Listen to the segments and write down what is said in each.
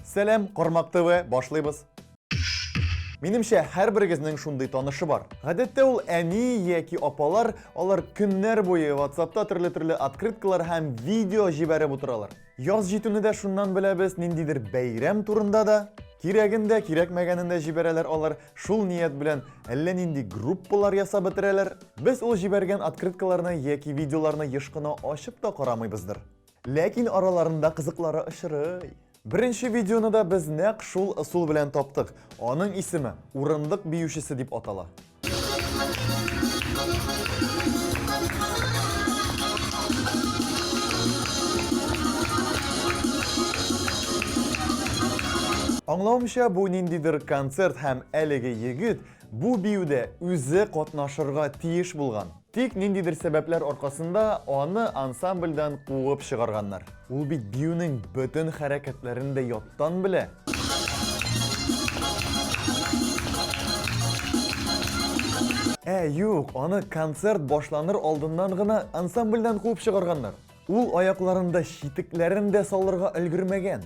Сәлам, Кармак ТВ, башлыйбыз. Минемчә, һәрберегезнең шундый танышы бар. Гадәттә ул әни яки апалар, алар көннәр буе WhatsAppта төрле-төрле открыткалар һәм видео җибәреп утыралар. Яз җитүне дә шуннан беләбез, ниндидер бәйрәм турында да, кирәген дә, кирәкмәгәнен дә җибәрәләр алар. Шул ният белән әллә нинди группалар ясап бетерәләр. Без ул җибәргән открыткаларны яки видеоларны еш кына ачып та карамыйбыздыр. Ләкин араларында кызыклары очрый. Беренче видеоны да без нәкъ шул ысул белән таптык. Аның исеме Урындык биючесе дип атала. Аңлавымча, бу ниндидер концерт һәм әлеге егет бу биюдә үзе катнашырга тиеш булган. Тик ниндидер сәбәпләр аркасында аны ансамбльдән куып чыгарганнар. Ул бит биюнең бөтен хәрәкәтләрен дә яттан белә. Ә, юк, аны концерт башланыр алдыннан гына ансамбльдән куып чыгарганнар. Ул аякларында читекләрен дә салырга өлгермәгән.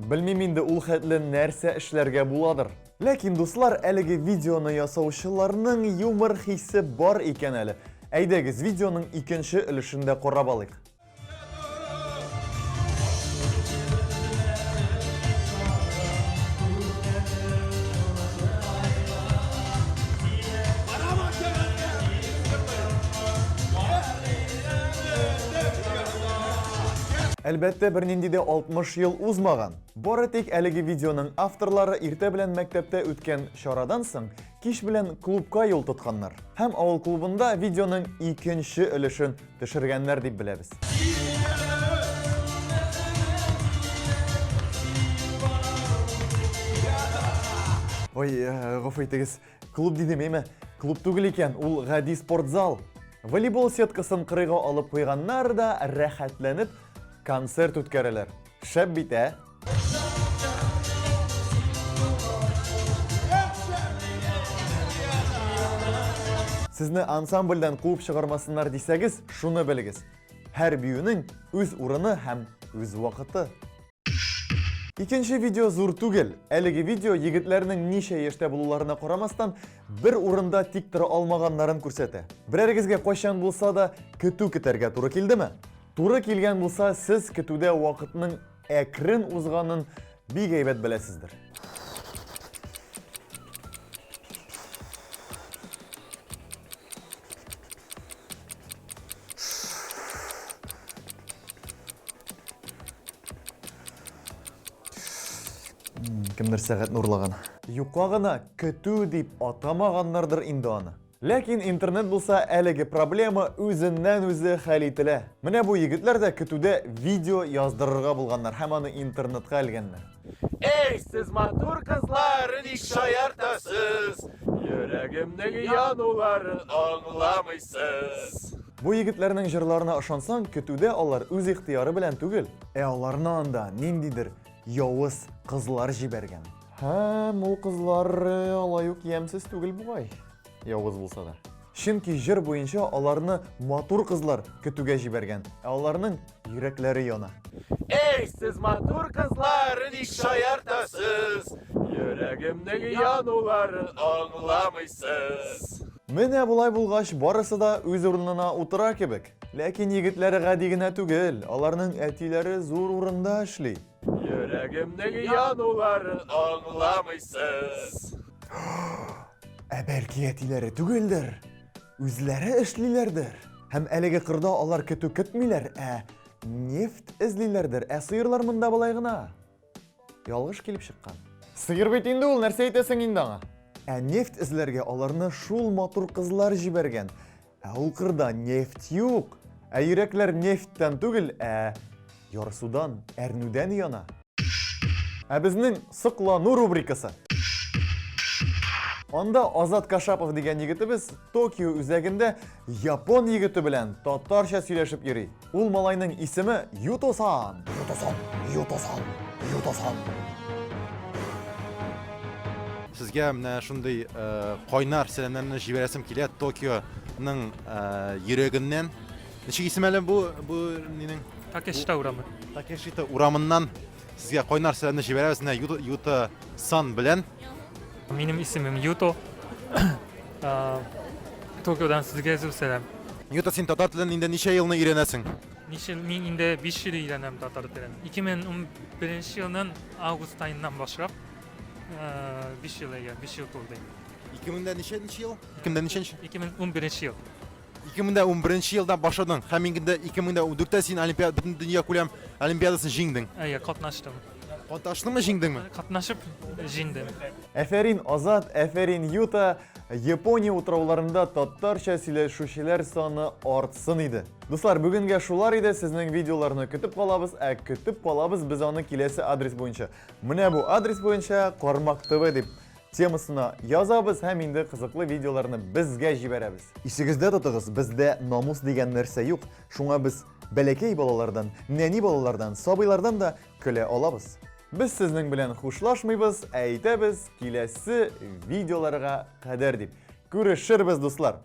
Белмим инде ул хәтле нәрсә эшләргә буладыр. Ләкин, дуслар, әлеге видеоны ясаучыларның юмор хисе бар икән әле. Әйдәгез, видеоның икенче өлешен дә карап алыйк. Әлбәттә, бернинди дә 60 ел узмаган. Бары тик әлеге видеоның авторлары иртә белән мәктәптә үткән чарадан соң кич белән клубка юл тотканнар. Һәм авыл клубында видеоның икенче өлешен Төшергәннәр дип беләбез. Ой, э, гафу итегез. Клуб дидем, әйме? Клуб түгел икән, ул гади спортзал. Волейбол сеткасын кырыйга алып куйганнар да рәхәтләнеп концерт үткәрәләр. Шәп бит, ә? Сезне ансамбльдән куып чыгармасыннар дисәгез, шуны белегез. Һәр биюнең үз урыны һәм үз вакыты. Икенче видео зур түгел. Әлеге видео егетләрнең ничә яшьтә булуларына карамастан, бер урында тик тора алмаганнарын күрсәтә. Берәрегезгә кайчан булса да көтү көтәргә туры килдеме? Туры килгән булса, сез көтүдә вакытның әкрен узганын бик әйбәт беләсездер. Кемдер сәгатьне урлаган. Юкка гына көтү дип атамаганнардыр инде аны. Ләкин интернет булса, әлеге проблема үзеннән-үзе хәл ителә. Менә бу егетләр дә көтүдә видео яздырырга булганнар һәм аны интернетка элгәннәр. Эй, сез матур кызлар, ник шаяртасыз? Йөрәгемнең януларын аңламыйсыз. Бу егетләрнең җырларына ышансаң, көтүдә алар үз ихтыяры белән түгел, ә аларны анда ниндидер явыз кызлар җибәргән. Һәм ул кызлар э, алай ук ямьсез түгел бугай. Явыз булса да. Чөнки җыр буенча аларны матур кызлар көтүгә җибәргән, ә аларның йөрәкләре яна. Эй, сез матур кызлар, ник шаяртасыз? Йөрәгемнең януларын аңламыйсыз. Менә болай булгач, барысы да үз урынына утыра кебек. Ләкин егетләре гади генә түгел, аларның әтиләре зур урында эшли. Йөрәгемнең януларын аңламыйсыз. Ә бәлки әтиләре түгелдер, үзләре эшлиләрдер. Һәм әлеге кырда алар көтү көтмиләр, ә нефть эзлиләрдер. Ә сыерлар монда болай гына. Ялгыш килеп чыккан. Сыер бит инде ул, нәрсә әйтәсең инде аңа? Ә нефть эзләргә аларны шул матур кызлар җибәргән. Ә ул кырда нефть юк. Ә йөрәкләр нефтьтән түгел, ә ярсудан, әрнүдән яна. Ә безнең соклану рубрикасы. Анда Азат Кашапов дигән егетебез Токио үзәгендә япон егете белән татарча сөйләшеп йөри. Ул малайның исеме Ютосан. Ютосан, Ютосан, Ютосан. Сезгә менә шундый э, кайнар сәламнәрне җибәрәсем килә Токио Ның йөрәгеннән. Ничек исем әле бу бу нинең? Такешита урамы. Такешита урамыннан сезгә кайнар сәламне җибәрәбез менә Юта, Юта Сан белән. Минем исемем Юто. Токиодан сезгә зур сәлам. Юта, син татар телен инде ничә елны өйрәнәсең? Ничә мин инде 5 ел өйрәнәм татар телен. 2011 елның август аеннан башлап 5 ел әйе, 5 ел тулды. 2000 дә ничәнче ел? 2000 дә ничәнче? 2011 ел. 2011 елдан башладың һәм инде 2014-тә син олимпиада бөтен дөнья күләм олимпиадасын җиңдең. Әйе, катнаштым. Катнаштыңмы, җиңдеңме? Катнашып җиңдем. Әфәрин, Азат, әфәрин, Юта! Япония утрауларында татарча сөйләшүчеләр саны артсын иде. Дуслар, бүгенгә шулар иде. Сезнең видеоларны көтеп калабыз, ә көтеп калабыз без аны киләсе адрес буенча. Менә бу адрес буенча Кармак ТВ дип темасына язабыз һәм инде кызыклы видеоларны безгә җибәрәбез. Исегездә тотыгыз, бездә намус дигән нәрсә юк, шуңа без бәләкәй балалардан, нәни балалардан, сабыйлардан да көлә алабыз. Без сезнең белән хушлашмыйбыз, ә әйтәбез, киләсе видеоларга кадәр дип. Күрешербез, дуслар!